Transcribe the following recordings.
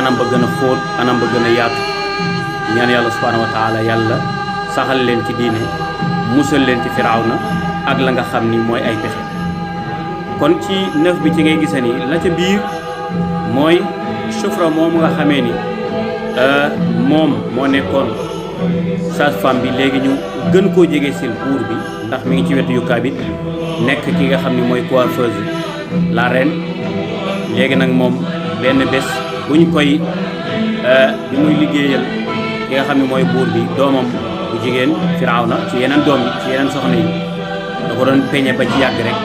anam ba gën a xóot anam ba gën a yaatu ñaan yàlla subhanahu wa taala yàlla saxal leen ci diine musal leen ci firawna ak la nga xam ni mooy ay pexe kon ci 9 bi ci ngay gise ni la ca biir mooy Shufra moom nga xamee ni moom moo nekkoon sage-femme bi léegi ñu gën koo jege sil buur bi ndax mi ngi ci wetu Yukaabit nekk ki nga xam ni mooy coiffeuse la reine léegi nag moom benn bés buñ koy bi muy liggéeyal ki nga xam ne mooy buur bi doomam bu jigéen Firawna ci yeneen doom yi ci yeneen soxna yi da ko doon peñe ba ci yàgg rek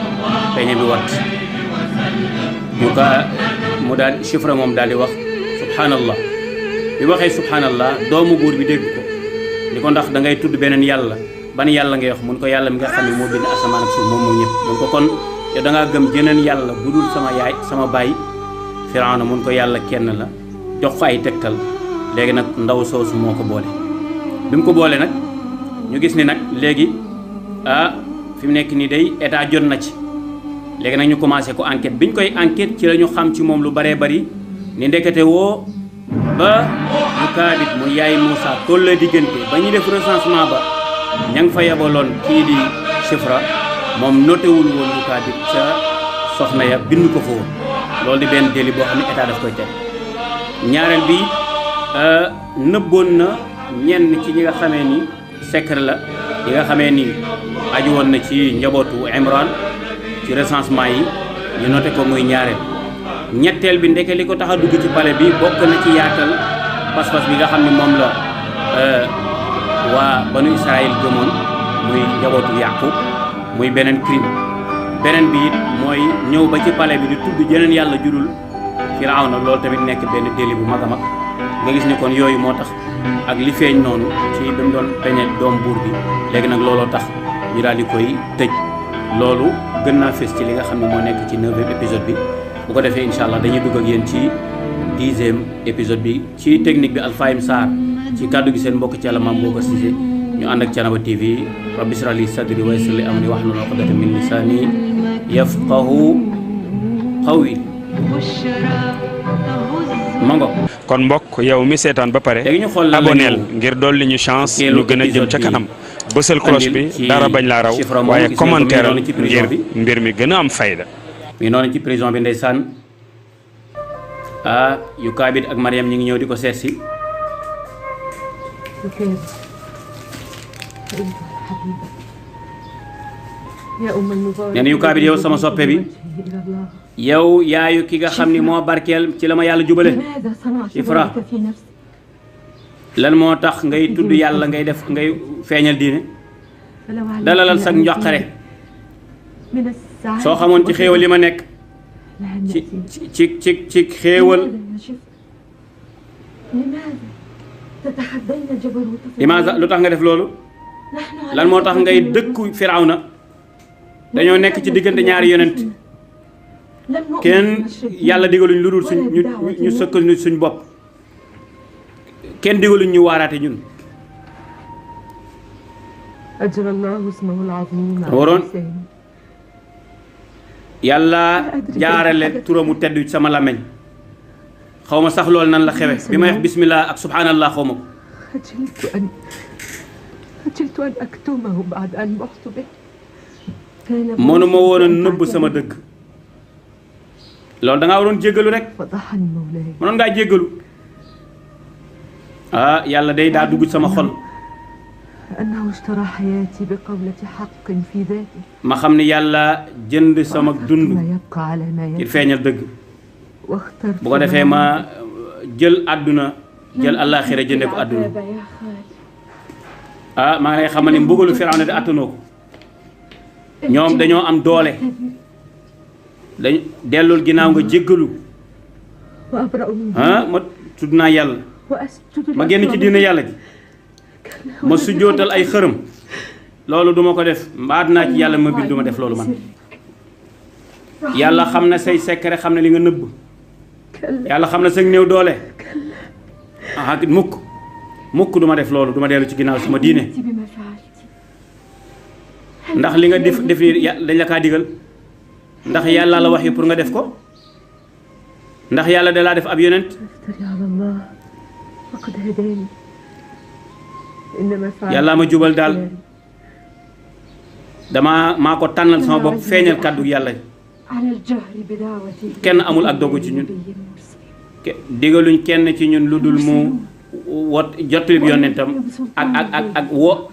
peñe bi wat mu daal Shufra moom daal di wax subhanallah bi waxee subhanallah doomu buur bi dégg ko ni ko ndax da ngay tudd beneen yàlla ban yàlla ngay wax mun ko yàlla mi nga xam ne moo bind asamaan ak suuf moom moo ñëpp mun ko kon yow da ngaa gëm jeneen yàlla bu dul sama yaay sama baay Firawna mun ko yàlla kenn la jox ko ay tegtal léegi nag ndaw soosu moo ko boole bi mu ko boole nag ñu gis ni nag léegi fi mu nekk nii day état jot na ci léegi nag ñu commencé ko enquête bi ñu koy enquête ci la ñu xam ci moom lu baree bari ni ndekete woo ba Yukaabit mu yaay Moussa toll diggante ba ñu def recensement ba ña nga fa yabaloon kii di Shufra moom notewul woon Yukaabit ca soxna ya bind ko fa woon loolu di benn délit boo xam ne état daf koy teg ñaareel bi nëbboon na ñenn ci ñi nga xamee ni secret la yi nga xamee ni aju woon na ci njabootu Imran ci recensement yi ñu noté ko muy ñaareel ñetteel bi ndeke li ko tax a dugg ci palais bi bokk na ci yaatal pas-pas bi nga xam ne moom la waa banu Israël gëmoon muy njabootu Yaqub muy beneen crime beneen bi it mooy ñëw ba ci palais bi di tudd jeneen yàlla judul Firawna loolu tamit nekk benn délit bu mag a mag nga gis ni kon yooyu moo tax ak li feeñ noonu ci bi mu doon peñe doom buur bi léegi nag looloo tax ñu daal di koy tëj loolu gën naa fës ci li nga xam ne moo nekk ci 9e épisode bi bu ko defee incha allah dañuy dugg ak yéen ci 10e épisode bi ci technique bi Alfayim Sarr ci kàddu gi seen mbokk ci yàlla maam boo ko Cissé ñu ànd ak Thiénaba TV rabbi ishrah li sadri wa yassir li amri wahlul uqdatan min lisani yafqahu qawli mango kon mbokk yow mi seetaan ba pare aboneel ngir dolli ñu chance ñu gën a jëm ca kanam bësal cloche bi dara bañ laa raw waaye commentaire ngir mbir mi gën a am fayda mi noonu ci prison bi ndeysaan Yukaabit ak Mariam ñi ngi ñëw di ko seet si nee na Yukaabit yow sama soppe bi yow yaayu ki nga xam ni moo barkeel ci la ma yàlla jubale Shufra lan moo tax ngay tudd yàlla ngay def ngay feeñal diine dalalal sag njoqare soo xamoon ci xéewal li ma nekk ci xéewal limaasa lu tax nga def loolu lan moo tax ngay dëkku Firawna dañoo nekk ci diggante ñaari yonent kenn yàlla digaluñ lu dul ñu sëkkal ñu suñ bopp kenn digaluñ ñu waaraate ñun waroon yàlla jaarale turamu tedd sama làmmeñ xaw ma sax loolu nan la xewe bi may wax bismillah ak subhanallah xaw ma ko mënuma woon a nëbb sama dëgg loolu da ngaa waroon jéggalu rek mënoon ngaa jéggalu yàlla day daa dugg sama xol ma xam ne yàlla jënd sama dund ngir feeñal dëgg bu ko defee ma jël àdduna jël àllaaxira jënde ko àdduna maa ngi lay xamal ni mbugalu Firawna di attanoo ko ñoom dañoo am doole dañ dellul ginnaaw nga jéggalu ma tudd naa yàlla ma génn ci diine yàlla ji ma sujjootal ay xërëm loolu duma ko def mbaat naa ci yàlla ma bind duma def loolu man yàlla xam na say secret xam na li nga nëbb yàlla xam na sa néew doole mukk duma def loolu duma dellu ci ginnaaw sama diine ndax li nga def dañ la kaa digal ndax yàlla la wax yi pour nga def ko ndax yàlla da laa def ab yonent yàlla ma jubal daal maa ko tànnal sama bopp feeñal kàddu yàlla kenn amul ak dogu ci ñun digaluñ kenn ci ñun lu dul mu jottali yonentam ak wo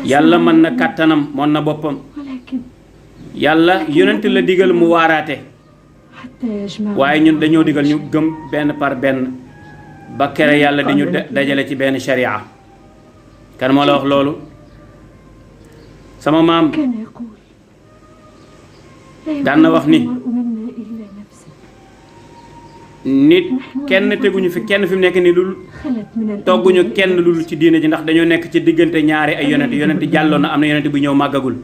yàlla mën na kàttanam mën na boppam yàlla yonent la digal mu waaraate waaye ñun dañoo digal ñu gëm benn par benn ba kere yàlla di ñu dajale ci benn sharia kan moo la wax loolu sama maam daan na wax ni nit kenn teguñu fi kenn fi mu nekk ni lul togguñu kenn lul ci diine ji ndax dañoo nekk ci diggante ñaari ay yonent jàlloon na am na yonent bu ñëw màggagul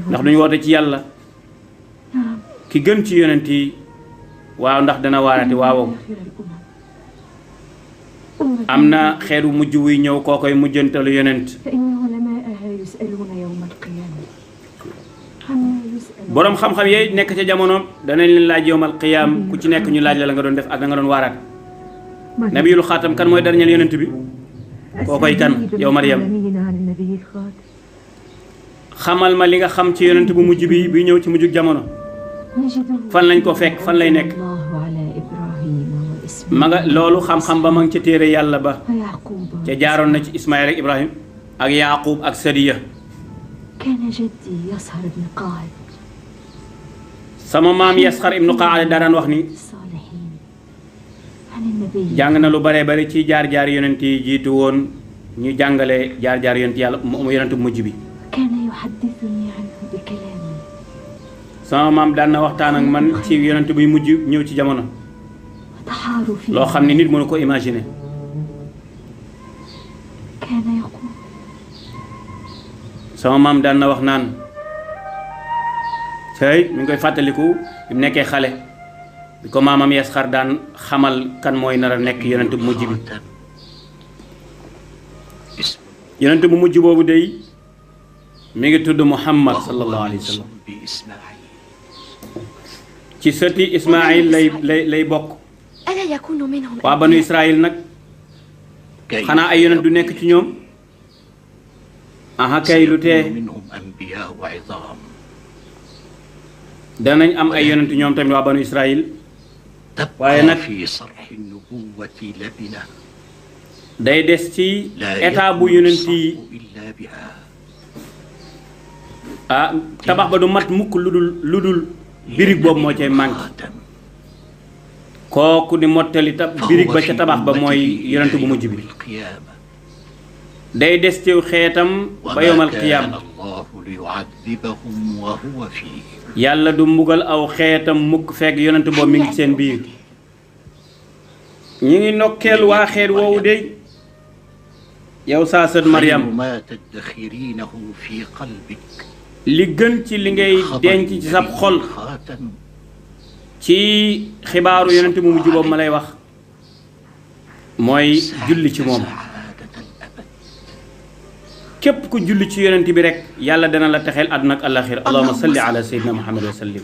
ndax duñu woote ci yàlla ki gën ci yonent yi waaw ndax dana waarati waaw am na xeetu mujj wuy ñëw koo koy mujjantalu yonent boroom xam-xam yooyu nekk ca jamonoom danañ leen laaj yowmal qiyaam ku ci nekk ñu laaj la nga doon def ak da nga doon waaraat nabiyul xaatam kan mooy dernier yonent bi koo koy kan yow Maryam xamal ma li nga xam ci yonent bu mujj bi ñëw ci mujjug jamono fan lañ ko fekk fan lay nekk ma nga loolu xam-xam ba ma ngi ca téere yàlla ba ca jaaroon na ci Ismaïl ak Ibrahim ak Yaqub ak Sadiya sama maam Yasxar ibnu Qaada daan wax ni jàng na lu bare bare ci jaar-jaar yonent yi jiitu woon ñu jàngale jaar-jaar yonent yàlla mu yonent bu mujj bi sama maam daan na waxtaan ak man ci yonent buy mujj ñëw ci jamono loo xam ne nit mënu ko imaginer sama maam daan na wax naan sëy mi ngi koy fàttaliku bi mu nekkee xale bi ko maamam Yasxar daan xamal kan mooy nar a nekk yonent bu mujj bi yonent bu mujj boobu day mi ngi tudd Muhammad sallallahu alayhi wa sallam ci sëti Ismaïl lay bokk waa banu Israël nag xanaa ay yonent du nekk ci ñoom aha kay lu tee danañ am ay yonent ñoom tamit waa banu Israël waaye nag day des ci état bu yonent yi tabax ba du mat mukk lu dul birig boobu moo cay manqué kooku di mottali birig ba ca tabax ba mooy yonent bu mujj bi day des ci xeetam ba yowmal qiyaam yàlla du mbugal aw xeetam mukk fekk yonent boobu mi ngi seen biir ñi ngi nokkeel waa xeet woowu de yow saa sët Maryam li gën ci li ngay denc ci sab xol ci xibaaru yonent bu mujj boobu ma lay wax mooy julli ci moom képp ku julli ci yonent bi rek yàlla dana la texeel àdduna ak àllaaxira allahumma salli ala sayyidina muhammad wa sallim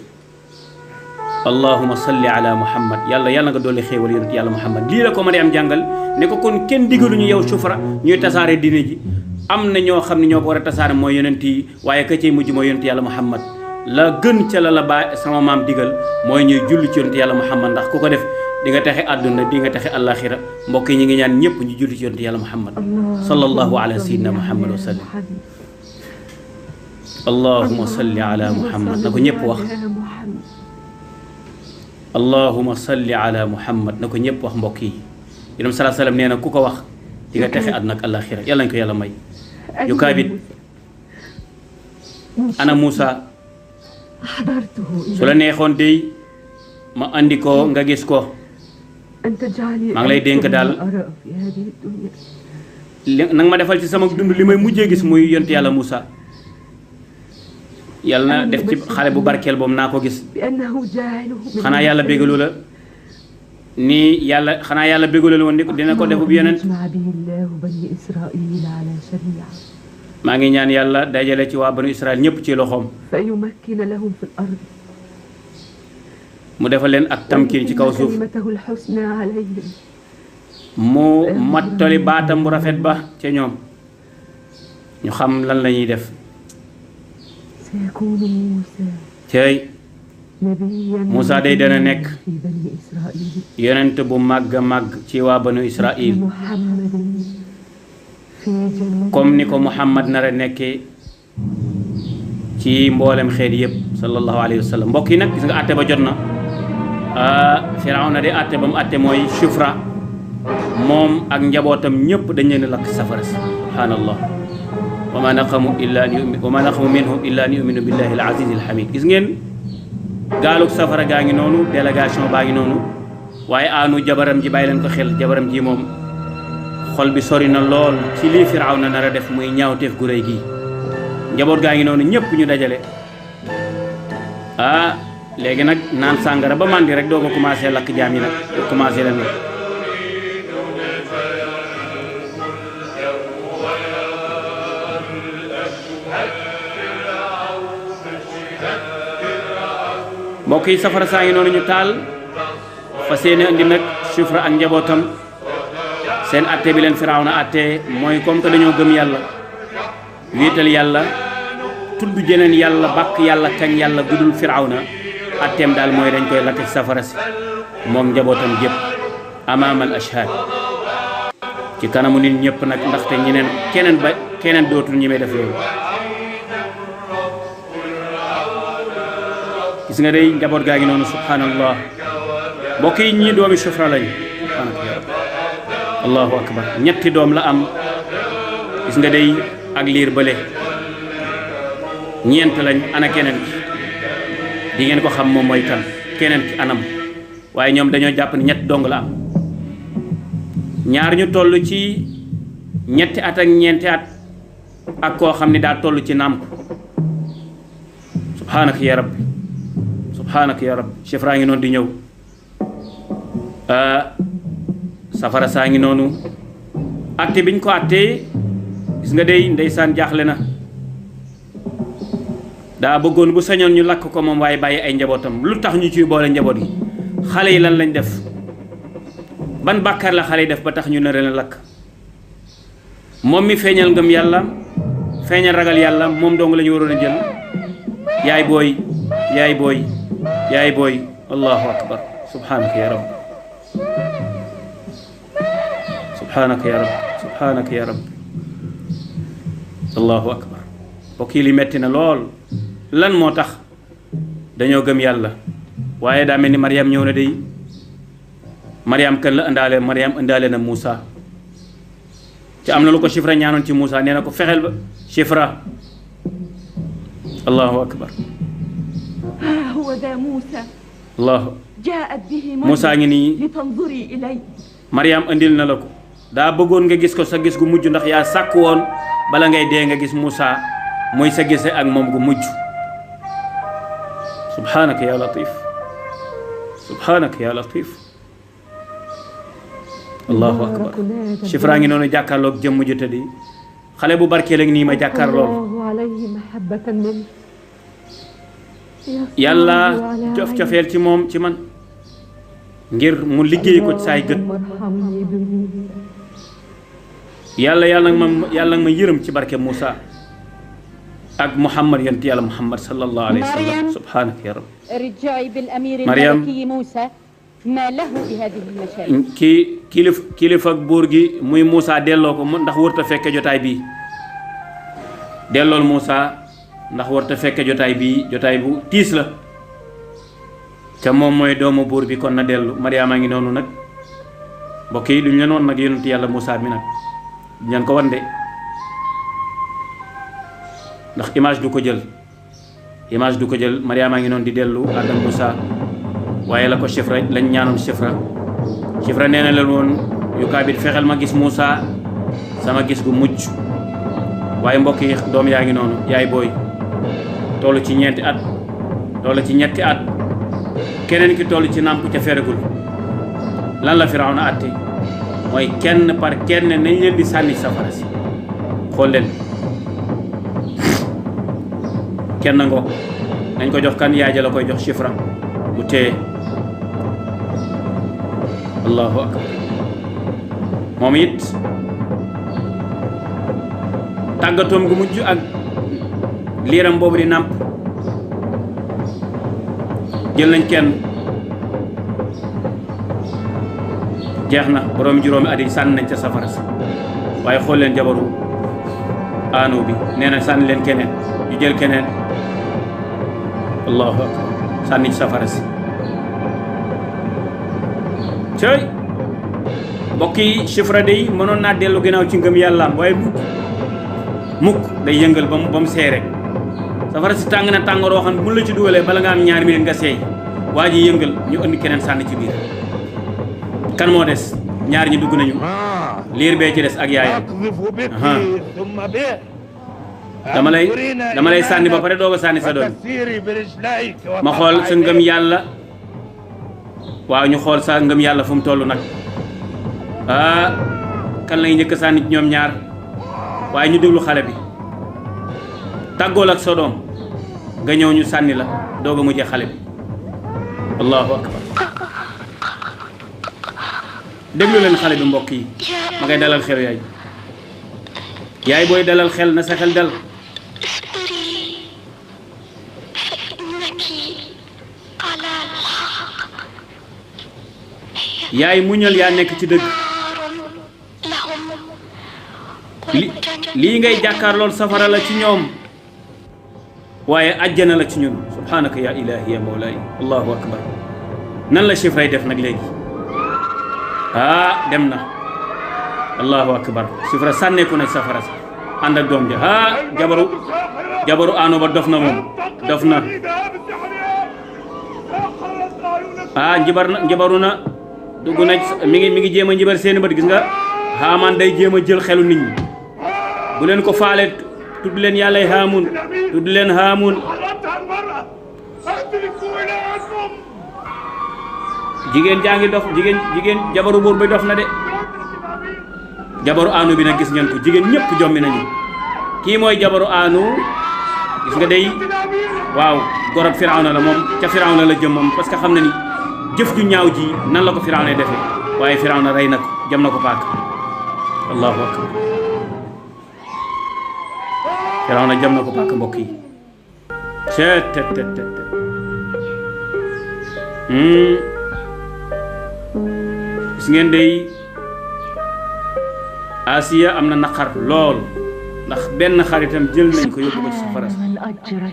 allahumma salli ala muhammad yàlla nga dolli xéewal yonent yàlla muhammad lii la ko ma di am jàngal ne ko kon kenn digaluñu yow sufra ñuy tasaare diine ji am na ñoo xam ne ñoo ko war a tasaare mooy yonent yi waaye ka cay mujj mooy yonent yàlla muhammad la gën ca la ba sama maam digal mooy ñuy julli ci yonent yàlla muhammad ndax ku ko def di nga texe àdduna di nga texe àllaaxira mbokk yi ñu ngi ñaan ñëpp ñu julli ci yonent yàlla muhammad sallallahu ala sayyidina muhammad wa sallim allahumma salli ala muhammad na ko ñëpp wax allahumma salli ala muhammad na ko ñëpp wax mbokk yi yonent sallallahu alayhi wa sallam nee na ku ko wax di nga texe àdduna ak àllaaxira yàlla nañ ko yàlla may yu kaabit ana Moussa su la neexoon dey ma andi ko nga gis ko maa ngi lay dénk daal nag ma defal ci sama dund li may mujjee gis muy yont yàlla Moussa yàlla na def ci xale bu barkeel boobu naa ko gis xanaa yàlla bégalu la ni yàlla xanaa yàlla bégalu la woon ni dina ko defu bi yonent maa ngi ñaan yàlla dajale ci waa banu Israël ñëpp ci loxoom mu defal leen ak tamkiin ci kaw suuf mu mottali baatam bu rafet ba ca ñoom ñu xam lan la ñuy def cey Moussa day dana nekk yonent bu màgg a màgg ci waa banu Israil comme ni ko Muhammad nar a nekkee ci mboolem xeet yëpp sallallahu alayhi wa sallam. mbokk yi nag gis nga àtte ba jot na Firawna de àtte ba mu àtte mooy Shufra moom ak njabootam ñëpp dañ leen lakk safara si subhaanallah wa ma naqamu minhum illa an yuminu billahi al aziz al hamid. gis ngeen gaalug safara gaa ngi noonu, délégation baa ngi noonu, waaye aanu jabaram ji bàyyi leen ko xel. jabaram ji moom xol bi sori na lool ci lii Firawna nar a def muy ñaawteef gu rëy gi. njaboot gaa ngi noonu ñëpp ñu dajale léegi nag naan sàngara ba màndi rek doo ko commencé lakk jaam yi nag doo commencé leen nag mbokk yi safara saa ngi noonu ñu taal fa seeni andi nag Shufra ak njabootam. seen atte bi leen Firawna atte mooy comme que dañoo gëm yàlla wéetal yàlla tudd jeneen yàlla bàkk yàlla kañ yàlla gudul Firawna atteem daal mooy dañ koy lakk ci safara si moom njabootam jépp amaamal ashhad ci kanamu nit ñëpp nag ndaxte keneen dootul ñi may def loolu. gis nga day njaboot gaa ngi noonu subhanallah. mbokk yi ñii doomi Shufra lañ allahu akbar. ñetti doom la am. gis nga day ak liir bële ñeent lañ. ana keneen ki di ngeen ko xam moom mooy kan keneen ki anam. waaye ñoom dañoo jàpp ne ñett dong la am. ñaar ñu toll ci ñetti at ak ñeenti at ak koo xam ne daa toll ci nàmp. subhaanaka ya rabbi subhaanaka ya rabbi. Shufra ngi noonu di ñëw. safara saa ngi noonu. atte biñ ko attee gis nga dey ndeysaan jaaxle na. daa bëggoon bu sañoon ñu lakk ko moom waaye bàyyi ay njabootam. lu tax ñu ciy boole njaboot yi? xale yi lan lañ def? ban bàkkaar la xale yi def ba tax ñu nar leen lakk? moom mi feeñal ngëm yàlla feeñal ragal yàlla moom dong la ñu waroon a jël. yaay booy yaay booy yaay booy. allahu akbar. subhanaka ya rabbi subhanaka ya rabbi subhanaka ya rabbi. allahu akbar. mbokk yi li metti na lool. lan moo tax? dañoo gëm yàlla waaye daa mel ni Mariam ñëw na day. Mariam kan la ëndaale? Mariam ëndaale na Moussa. ci am na lu ko Shufra ñaanoon ci Moussa nee na ko fexeel ba Shufra. allahu akbar. allahu Moussa ngi nii. Mariam andil na la ko. daa bëggoon nga gis ko sa gis gu mujj ndax yaa sàkk woon bala ngay dee nga gis Moussa muy sa gise ak moom gu mujj. subhanaka ya latif subhanaka ya latif. allahu akbar. Shufra ngi noonu jàkkaarloog jëmm ju tëddi. xale bu barkeel ak nii ma jàkkaarlool. yàlla cof cofeel ci moom ci man ngir mu liggéey ko ci saay gët. yàlla nag ma yërëm ci barke Moussa ak Muhammad yonent yàlla Muhammad sallallahu alayhi wa sallam. subhanaka ya rabbi. Mariam kilifa ak buur gi muy Moussa delloo ko ndax warut a fekke jotaay bii. dellool Moussa ndax warut a fekke jotaay bii. jotaay bu tiis la te moom mooy doomu buur bi kon na dellu. Mariama ngi noonu nag. mbokk yi duñ leen woon nag yonent yàlla Moussa mi nag duñ leen ko wan de ndax image du ko jël. Mariama ngi noonu di dellu ànd ak Moussa waaye la ko Shufra lañ ñaanoon Shufra nee na leen woon yu kaabit fexeel ma gis Moussa sama gis gu mujj. waaye mbokk yi doom yaa ngi noonu. yaay booy toll ci ñeenti at toll ci ñetti at keneen ki toll ci nàmp ca feregul. lan la Firawna àtte mooy kenn par kenn nañ leen di sànni safara si. xool leen kenn ngoo nañ ko jox kan yaay ja la koy jox Shufra mu téye allahu akbar moom it tàggatoom gu mujj ak liiram boobu di nàmp jël nañ kenn jeex na borom juróomi at yi sànni nañ ca safara si waaye xool leen jabaru aanu bi nee na sànni leen keneen ñu jël keneen allahu akbar sànni ci safara si cëy mbokk yi chiffre day mënoon naa dellu ginnaaw ci ngëm yàllaam waaye mukk day yëngal ba mu seey rek safara si tàng na tàngooroo xam ne mun la ci dugalee bala nga am ñaari minute nga seey waa ji yëngal ñu indi keneen sànni ci biir kan moo des ñaar ñi dugg nañu liir bee ci des ak yaayam dama lay sànni ba pare doog a sànni sa doom ma xool sa ngëm yàlla waaw ñu xool sa ngëm yàlla fu mu toll nag kan lay njëkk sànni ci ñoom ñaar waaye ñu déglu xale bi tàggool ak sa doom nga ñëw ñu sànni la doog a mujjee xale bi allahu akbar déglu leen xale bi mbokk yi ma ngay dalal xel yaay booy dalal xel na sa xel dal yaay muñal yaa nekk ci dëgg lii ngay jàkkaar lool safara la ci ñoom waaye àjjana la ci ñun subhanaka ya ilahi ya mawlaay allahu akbar nan la chiffre def nag léegi dem na allahu akbar chiffre sànneeku na safara si ànd ak doom ja jabaru aano ba dof na moom dof na njibaru na dugg na mi ngi jéem a njibar seeni bët gis nga xaamaan day jéem a jël xelu nit ñi bu leen ko faale tudd leen yàllay haamun tudd leen haamun jigéen jaa ngi dof jigéen jabaru buur bi dof na de jabaru aanu bi nag gis ngeen ko jigéen ñëpp jommi nañu kii mooy jabaru aanu gis nga day waaw gorab firawna la moom ca firawna la jëm moom parce que xam na ni jëf ju ñaaw ji nan la ko firawna defee waaye firawna rey na ko jam na ko paak allahu akbar firawna jam na ko paak mbokk yi gis ngeen day Asiya am na naqar lool ndax benn xaritam jël nañ ko yóbbu ko ci safara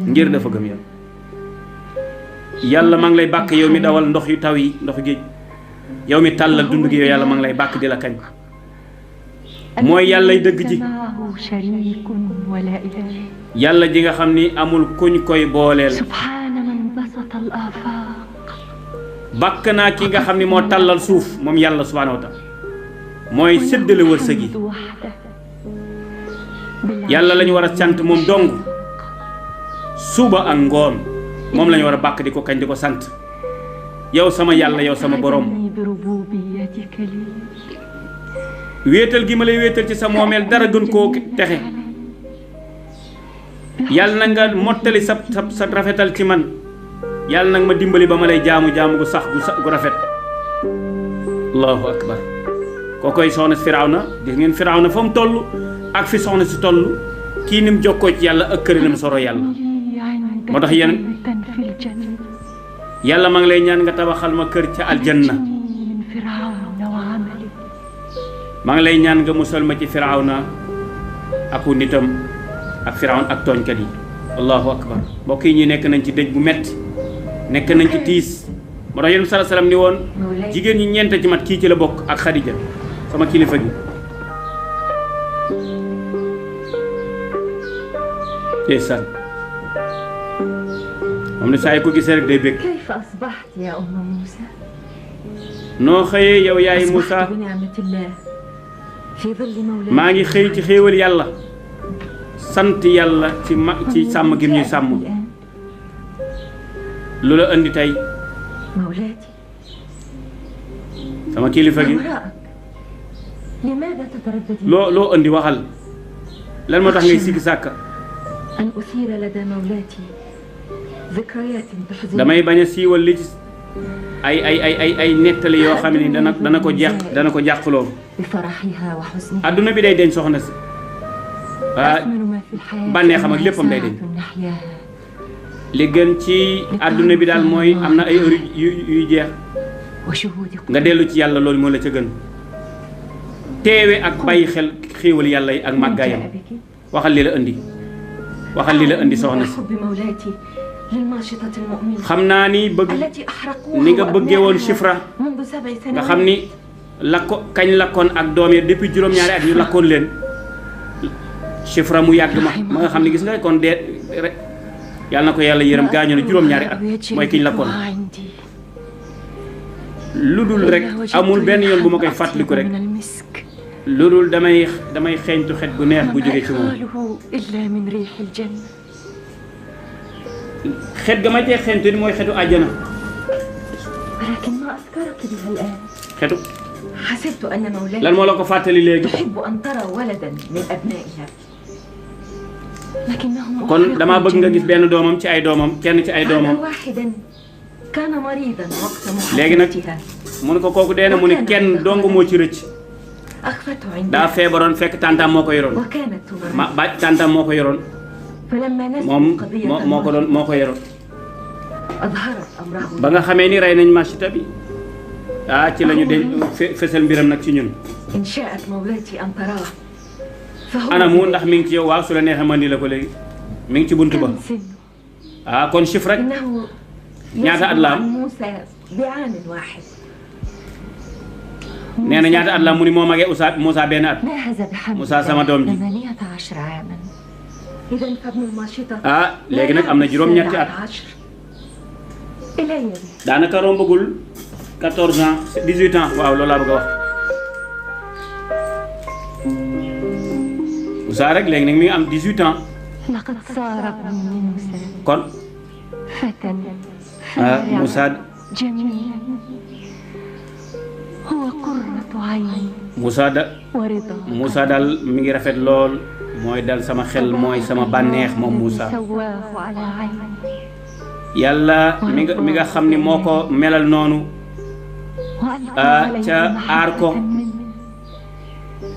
ngir dafa gëm yàlla maa ngi lay bàkk yow mi dawal ndox yu taw yi ndoxu géej yow mi tàllal dund gi yow yàlla maa ngi lay bàkk di la kañ mooy yàllay dëgg ji yàlla ji nga xam ni amul kuñ koy booleel bàkk naa ki nga xam ni moo tàllal suuf moom yàlla subhaanahu wa taala mooy séddale wërsëg yi yàlla la ñu war a sant moom dong suba ak ngoon moom la ñu war a bàkk di ko kañ di ko sant yow sama yàlla yow sama borom wéetal gi ma lay wéetal ci sa moomeel dara gën koo texe yàlla na nga mottali sa rafetal ci man yàlla nag ma dimbali ba ma lay jaamu gu sax gu rafet allahu akbar kookoy soxna si Firawna gis ngeen Firawna fa mu toll ak fi soxna si toll kii ni mu jokkoo ci yàlla ak këri ni mu soro yàlla moo tax yéen yàlla maa ngi lay ñaan nga tabaxal ma kër ca aljanna maa ngi lay ñaan nga musal ma ci Firawna aku nitam ak Firawna ak tooñkat yi allahu akbar mbokk yi ñi nekk nañ ci dëj bu metti nekk nañ ci tiis moo tax yéen bi sallallahu alayhi wasallam ni woon jigéen ñi ñeent ci mat kii ci la bokk ak Xadija sama kilifa gi ndeysaan moom ne saa yi ko gisee rek day bëgg noo xëyee yow yaay Moussa maa ngi xëy ci xéewal yàlla sant yàlla ci sàmm gi ñuy sàmm lu la andi tey sama kilifa gi loo andi waxal lan moo tax ngay sikki sàkka damay bañ a siiwal li ci ay nettali yoo xam ne dana ko jàqloo. adduna bi day deñ soxna si bànneexam ak léppam day deñ. li gën ci adduna bi daal mooy am na ay heure yuy jeex nga dellu ci yàlla loolu moo la ca gën. teewe ak bàyyi xel xéewal yàlla yi ak màggaayam. waxal li la indi soxna si. xam naa ni ni nga bëggee woon Chifra nga xam ni kañ lakkoon ak doom yi depuis juróom-ñaari at ñu lakkoon leen Chifra mu yàgg ma nga xam ne gis nga kon dee rek yàlla na ko yàlla yërëm gaañu na juróom-ñaari at mooy kiñ lakkoon. lu dul rek amul benn yoon bu ma koy fàttaliku rek lu dul damay xeeñtu xet gu neex bu jógee ci moom. xet ga may tey xeeñtu ni mooy xetu àjjana. xetu lan moo la ko fàttali léegi. kon damaa bëgg nga gis benn doomam ci ay doomam kenn ci ay doomam. léegi nag mu ne ko kooku dee na mu ne kenn dong moo ci rëcc. daa feebaroon fekk tàntaam moo ko yoroon. tàntaam moo ko yoroon. moom moo ko yoroon. ba nga xamee ni rey nañ Machita bi ci lañu de fesal mbiram nag ci ñun. anamu ndax mi ngi ci yow waaw su la neexee man di la ko léegi mi ngi ci buntu ba. kon Chifra rek ñaata at la am nee na ñaata at la mu ni moo magee Moussa benn at. Moussa sama doom ji. léegi nag am na juróom-ñetti at. daanaka rombagul 14 ans 18 ans waaw loolu laa bëgg a wax. Moussa rek léegi nag mi ngi am 18 ans. kon Moussa Moussa daal mi ngi rafet lool mooy dal sama xel mooy sama bànneex moom Moussa. yàlla mi nga xam ni moo ko melal noonu ca aar ko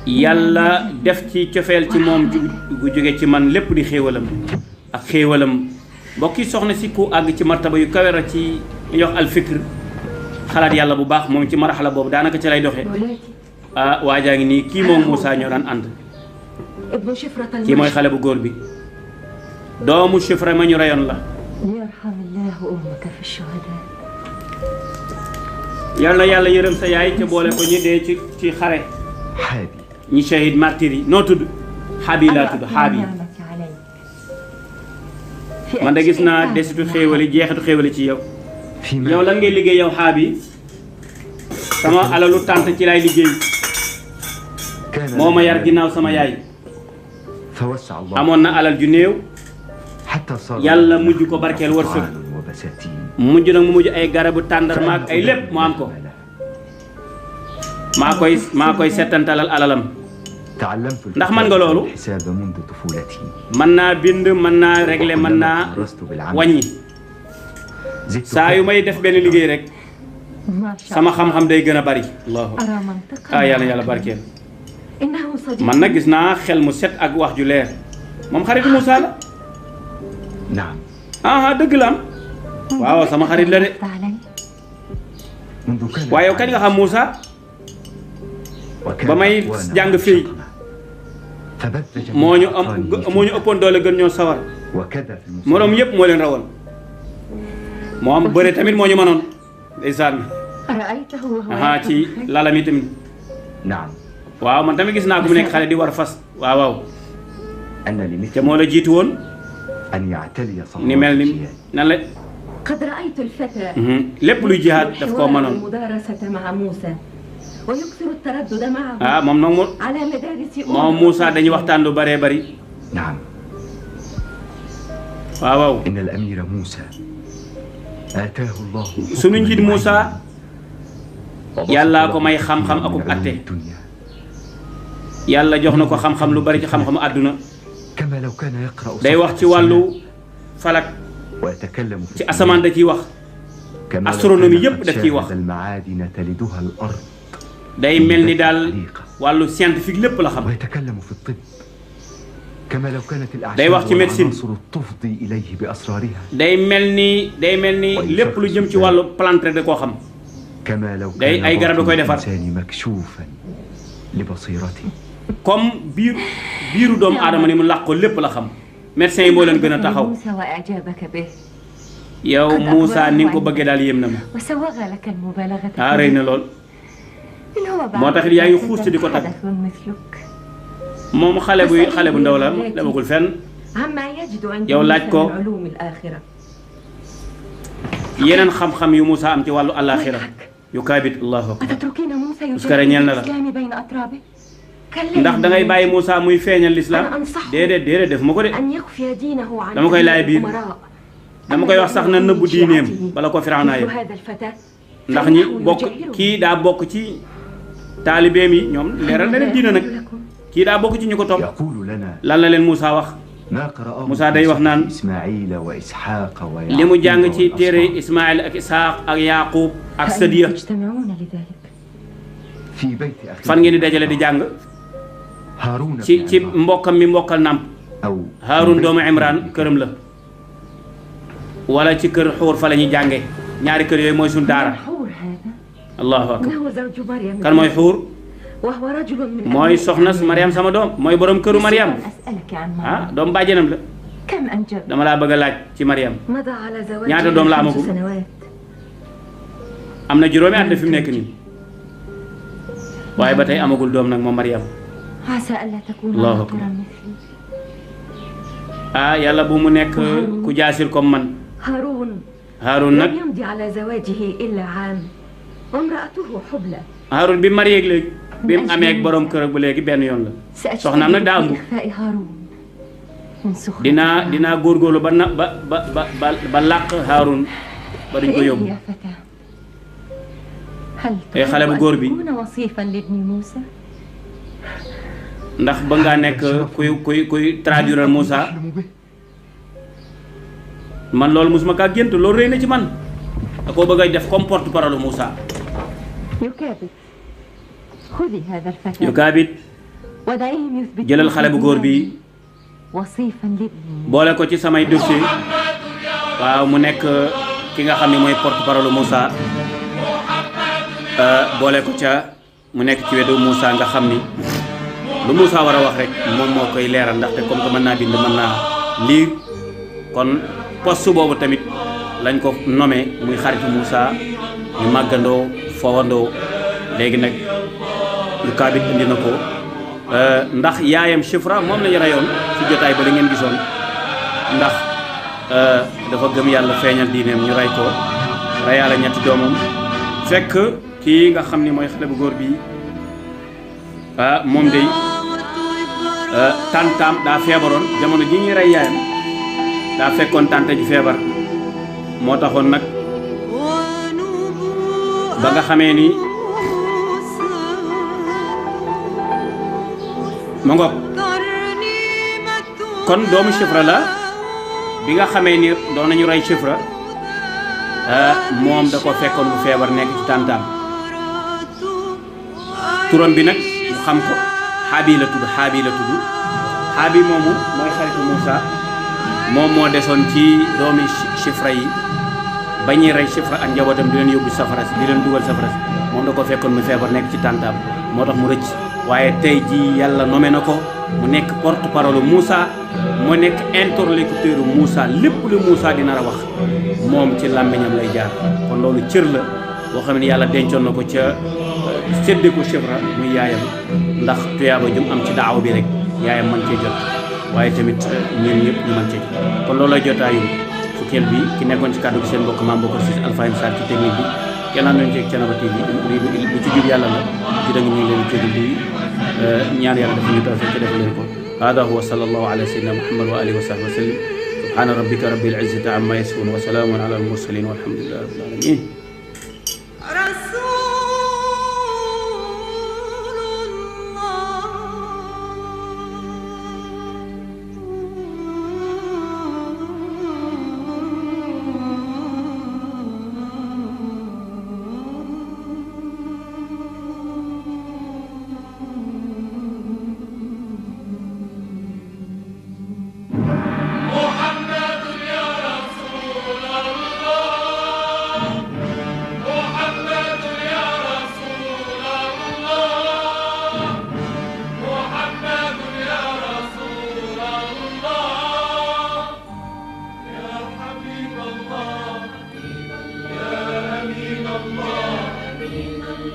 yàlla def ci cofeel ci moom gu jóge ci man lépp di xéewalam ak xéewalam mbokki soxna si ku àgg ci martaba yu kawe ra ci li wax alfikr xalaat yàlla bu baax moom ci maraxala boobu daanaka ci lay doxee. waajaa ngi nii kii moom Moussa ñoo daan ànd. kii mooy xale bu góor bi doomu Chifra ma ñu rayoon la. yal na yàlla yërëm sa yaay ca boole ko ñi dee ci xare. ñi shahid martyr yi noo tudd. xaabi laa tudd xaabi. man de gis naa desitu xéewali jeexitu xéewali ci yow. yow lan ngay liggéey yow xaabi. sama alalu tànt ci lay liggéey. moo ma yar ginnaaw sama yaay. amoon na alal ju néew. yàlla mujj ko barkeel wërsëg. mujj nag mu mujj ay garabu tàndarma ak ay lépp mu am ko. maa koy settantalal alalam. ndax mën nga loolu. mën naa bind mën naa régler mën naa wàññi. saa yu may def benn liggéey rek sama xam-xam day gën a bari. yàlla yàlla barkeel. man nag gis naa xel mu set ak wax ju leer moom xaritu Moussa la. dëgg la am. waaw sama xarit la de. waaye yow kañ nga xam Moussa. ba may jàng fii moo ñu ëppoon doole gën ñoo sawar. moroom yëpp moo leen rawoon. moo am bëre tamit moo ñu mënoon. ndeysaan. ci lalam yi tamit. waaw man tamit gis naa ko mu nekk xale di war fas. waaw. te moo la jiitu woon. ni mel ni nan la. lépp luy jihaad daf koo mënoon. moom nag moom Moussa dañuy waxtaan lu bëree bëri. waaw. sunu njiit Moussa yàllaa ko may xam-xam akub atte. yàlla jox na ko xam-xam lu bari ci xam-xamu àdduna. day wax ci wàllu falak ci asamaan da ciy wax astronomie yépp daf ciy wax day mel ni daal wàllu scientifique lépp la xam day wax ci médecine day mel ni lépp lu jëm ci wàllu plante rek da koo xam day ay garab da koy defar comme biiru doomu aadama ni mu làqoo lépp la xam médecin yi moo leen gën a taxaw yow Moussa ni nga ko bëggee daal yéem na ma ah rëy na lool moo tax it yaa ngi xuus di ko tagg moom xale bu ndaw la demagul fenn yow laaj ko yeneen xam-xam yu Moussa am ci wàllu àllaaxira yu kaabit allahu akbar uskare ñeel na la ndax da ngay bàyyi Moussa muy feeñal lislaam déedéet def ma ko de dama koy laay biir dama koy wax sax na nëbbu diineem bala ko Firawna yëpp ndax ñi bokk kii daa bokk ci taalibeem yi ñoom leeral na leen diina nag kii daa bokk ci ñu ko topp lan la leen Moussa wax Moussa day wax naan li mu jàng ci téere Ismaïl ak Isaaq ak Yaaqub ak Sadiya fan ngeen di dajale di jàng ci mbokkam mi mbokkal nàmp Haarun doomu Imran këram la wala ci kër xuur fa la ñuy jànge ñaari kër yooyu mooy suñu daara allahu akbar kan mooy xuur mooy soxna Mariam sama doom mooy borom këru Mariam ah doom bàjjenam la dama laa bëgg a laaj ci Mariam ñaata doom la amagum am na juróomi at fi mu nekk nii waaye ba tey amagul doom nag moom Mariam allahu akbar ah yàlla bu mu nekk ku jaasir comme man Haarun nag Haarun bi marié léegi bi mu amee ak borom kër bu léegi benn yoon la soxnaam nag daa ëmb dinaa góorgóorlu ba làq Haarun ba duñ ko yóbbu ay xale bu góor bi ndax ba ngaa nekk kuy traduire Moussa man loolu mosuma kaa gént loolu rëy na ci man da koo bëgg a def comme porte-parole Moussa yu kaabit jëlal xale bu góor bi boole ko ci samay dossier waaw mu nekk ki nga xam ne mooy porte-parole Moussa boole ko ca mu nekk ci wetu Moussa nga xam ni lu Moussa war a wax rek moom moo koy leeral ndaxte comme que mën naa bind mën naa lire kon poste boobu tamit lañ ko nommé muy xaritu Moussa ñu màggandoo fowandoo léegi nag yu kaabit indi na ko ndax yaayam Chifra moom lañu reyoon ci jotaay ba la ngeen gisoon ndax dafa gëm yàlla feeñal diineem ñu rey ko reyaale ñetti doomam fekk kii nga xam ni mooy xale bu góor bi moom day tantaam daa feebaroon jamono ji ñuy rey yaayam daa fekkoon tante ji feebar moo taxoon nag ba nga xamee ni ma ngoog kon doomu Chifra la bi nga xamee ni doon nañu rey Chifra moom da ko fekkoon bu feebar nekk ci tantaam turam bi nag mu xam ko Xaabi la tudd Xaabi moomu mooy xaritu Moussa moom moo desoon ci doomi Chifra yi ba ñuy rey Chifra ak njabootam di leen yóbbu safara si di leen dugal safara si moom da ko fekkoon mu feebar nekk ci tàntaam moo tax mu rëcc waaye tey jii yàlla nommé na ko mu nekk porte-parole Moussa mu nekk interlocuteur Moussa lépp lu Moussa dina la wax moom ci làmmiñam lay jaar kon loolu cër la boo xam ne yàlla dencoon na ko ca sédde ko Chifra muy yaayam ndax tuyaaba jum am ci daaw bi rek yaayam mën cee jot waaye tamit ñun ñëpp ñu mën cee jot kon loolu lay jotaayu fukkeel bi ki nekkoon ci kàddu gi seen mbokk maam Bokar Cissé Alfayda Sarr ci technique bi kenn am nañu ci Thiénaba TV lu ci jub yàlla la ci dëgg ñu ngi leen ci di ñaan yàlla dafa ñu tawfiq ci def leen ko hada huwa sallallahu ala sayyidina Muhammad wa alihi wa sahbihi wa sallam subhana rabbika rabbil izzati amma yasifun wa salamun ala al mursalin walhamdulillahi rabbil alamin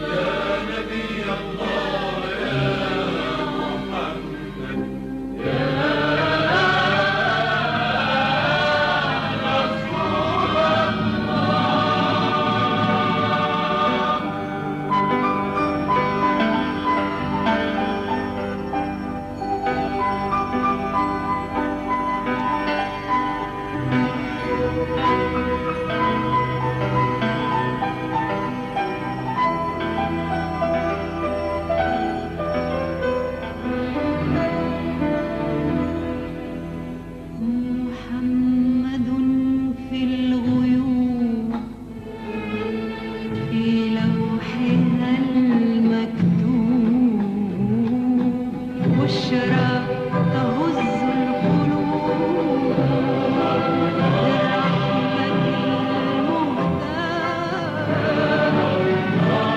يا نبي الله